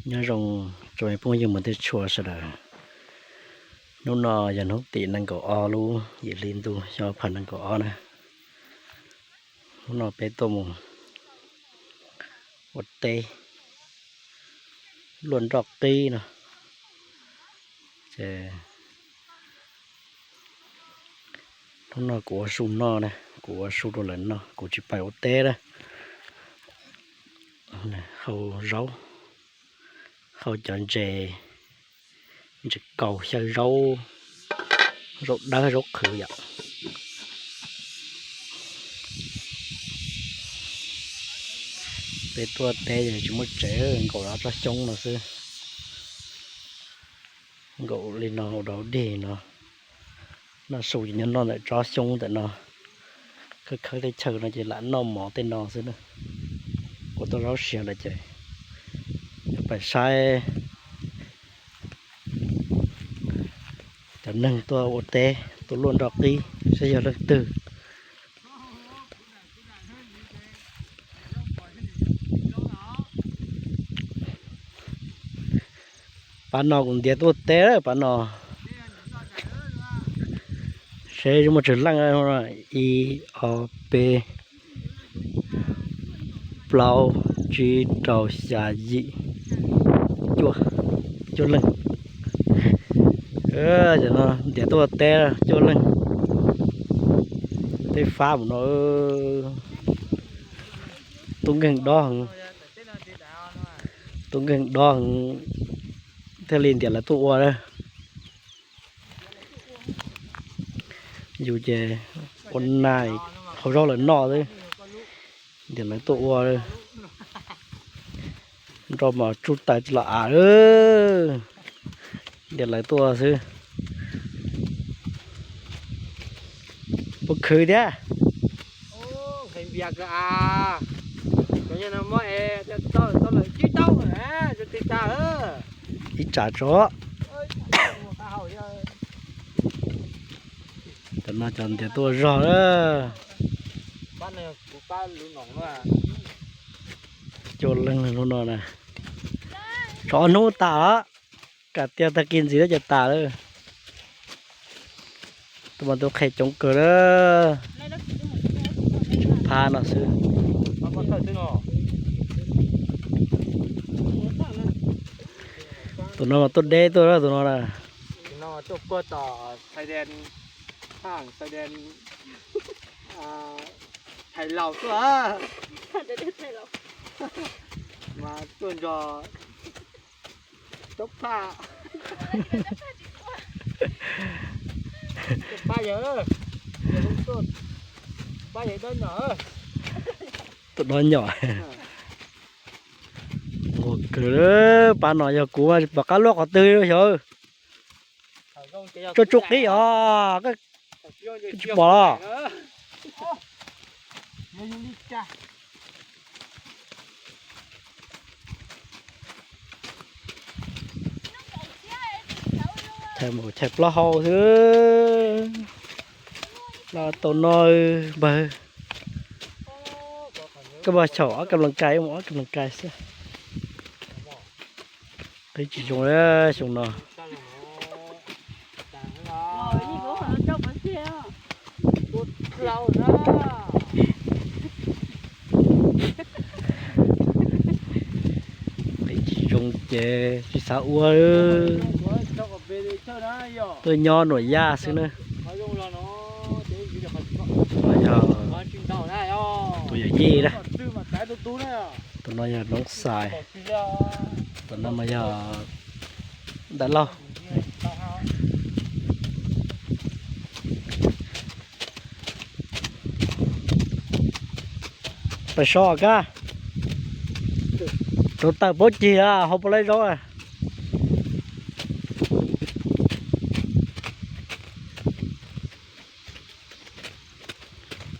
Nyob zoo tsoom phooj ywg mus tej tshua sawv daws. Hnub no yog hnub tim nees nkaum ob lub yim hli ntuj xyoo ob phav nees nkaum ob na. Hnub no peb tuaj mus ua teb luaj nroj qib no. Ces hnub no kuv ua su noj na, kuv ua su rau lawv noj, kuv tsis pais ua teb na. Hau zaub, hau cov ntses, ntses kaus, xyaw zaub, zaub dawb zaub qhwv yom. Peb tuaj teb tsis muaj tsev, nkaum tsob xyoob no xwb. Nkaum li no ua dog dig no. Noj su ces nyob noj ntawm tsob xyoob ntawm no. Khawb khawb teb chaws no ces lam noj mov tej no xwb na. Ua tau zaub siav lawm ces pais saib cov neeg tuaj ua teb tuaj luaj nroj qib saib yog leej twg. Pab no kuv ntiav tuaj teb, pab no seb muaj tsawg leej. Ib, ob, peb, plaub, tsib, rau, xya, yim, cuaj, cuaj leej. Cov no ntiav tuaj teb cuaj leej. Teb fab mus no, tub nkeeg dob heev, tub nkeeg dob heev thiaj li ntiav lawv tuaj ua. Yus ces ua nais hau zaub lawv noj xwb, ntiav lawv tuaj ua. Nroj mas tsuj taws tsis los av, ntiav lawv tuaj xwb. Puas khwv thiab? Ib tsam tso. Cov no cov ntiav tuaj zog na. Cuaj leeg lub no na. Tsov hnub tas os, kam tias tag kis ntxiv lawm ces tas lawm. Tus mas tus qhe coob kawg na. Phab no xwb. Tus no mas tuaj deb tuaj tus no na. Thais Laus tuaj, mas tuaj nrog Toob Phaj, Toob Phaj yawg, Toob Phaj yawg dob nyom, tus dob nyom. Ua kawg, pab no yog kuv mas pom qab luaj qhov twg xyov. Tsuj tsuj qib os, koj tsis pom los? Chais mus chais plaub hau xwb. Los tau no npawg. Koj mas xyaum ob kas nploos kais, mus ob kas nploos kais xwb. Qhib tsis zoo xyoo no. Qhib tsis zoo ces tsis xav ua. Tuaj nyob nuam yaj xwb na. Yog tus yawm yij na. Tus no yog Noob Xais. Tus no mas yog Ntais Lauj. Pais so kab. Rau tawm paub cig a, hau puas laib zaub a.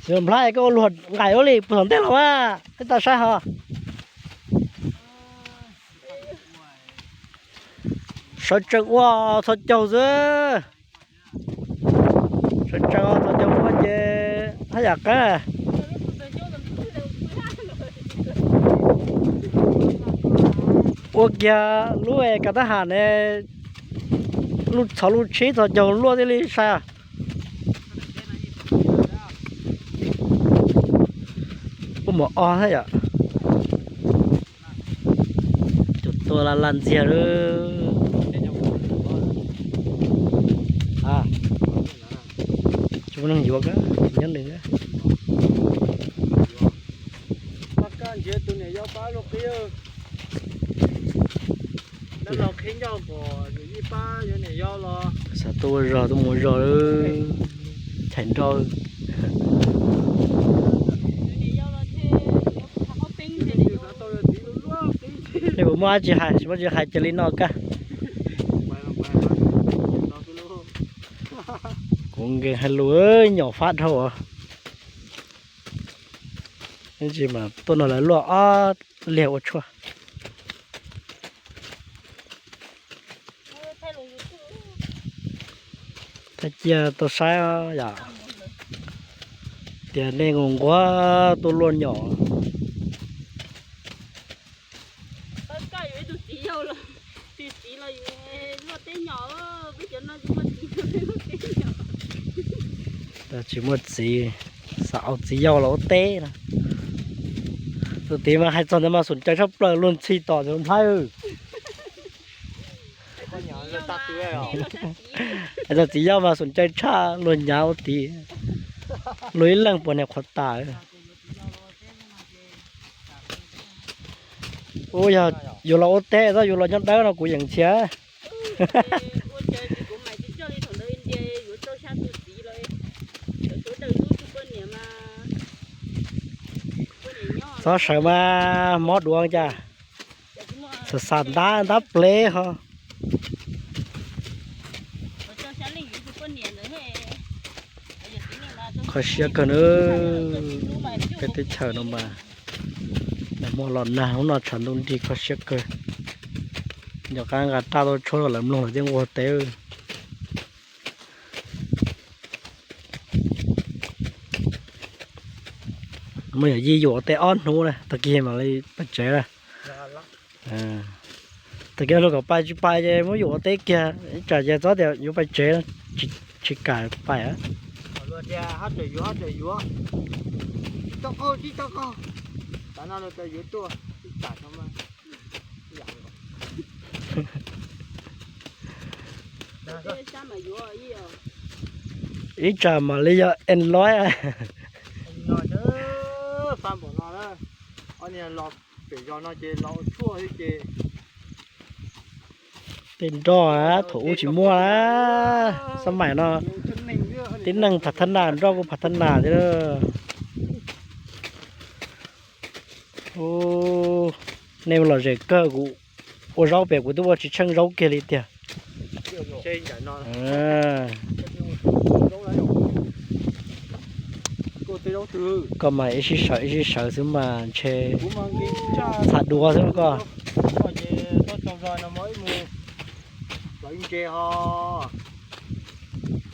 Xyov nplhaib koj ua luag nqaim ua li puag tom ntej los mas peb tau saib ho. Sawv tsees ua txhua caug xwb. Sawv tsees ua txhua caug ua ces haj yam qab. Ua kiag lub kas tab ham ne, lub txhov lub tsheb txhov caug luaj thiaj li sai. Ua mov o thiab yom. Cov tua la la ntxiag lawm. Tsis muaj neeg yuav, nyob nws. Xav tuaj ua zog tuaj mus ua zog, chais nroj. Nej puas muaj dab tsi hais, tsis muaj dab tsi hais cia li no kaj. Kuv nkees hais lus nyom fab dhau os. Tsis mas tuaj no lawv luaj ob liag ua tshuaj. Thaij cia tau saib yom. Tias nej nquag nquag tuaj luaj nyom. Tsis muaj txiv, xav ua txiv yau los ua teb na. Tus tid mas hais txog ntawd mas xoom cai tshaj plaws, luag ntxhi tom tus nplhaib. Hais txog txiv yau mas xoom cai tshaj, luag nyav ua txiv, luag ib leeg puas niam qhuav tas. Ua yog yus los ua teb, txhob yus los nyob dawb no kuv yeem nrhiav. Txhob sawv mas mob duav cas. Xam xam ntab ntab plev ho. Kho siab kawg na. Peb teb chaws no mas nag hmo los nag, hnub no tshav ntuj nrig, kho siab kawg. Nco qab nqa raj tuaj tshuab rau lawv mloog lawv thiaj nquag teb. Muaj yam yij yuam ua teb ob hnub na, tag kis mam li pais tsev na. Tag kis luag kom pais tsis pais ces muab yuam ua teb kiag, ib tsam ces txhob tias yuav pais tsev, tsis kam pais. Ib tsam mam li yog en loib. Tej nroj thaum ub tsis muaj, xab maim no tib neeg phav thab nas, nroj kuj phav thab nas thiab. Nej lom zem kawg, kuv ua zaub pem kuv twb ua tsis tsheej zaub kiag li tiag. Koj mas ib sij sawv ib sij sawv xwb mas ntshe txhav duav xwb koj.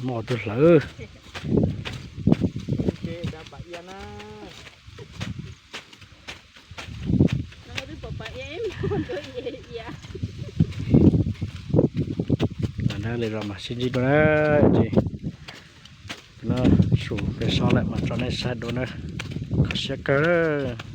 Mos tus hlawv. Li los mas sib ntsib dua na, no su peb so lawm mas tso nej saib dua na, kho siab kawg.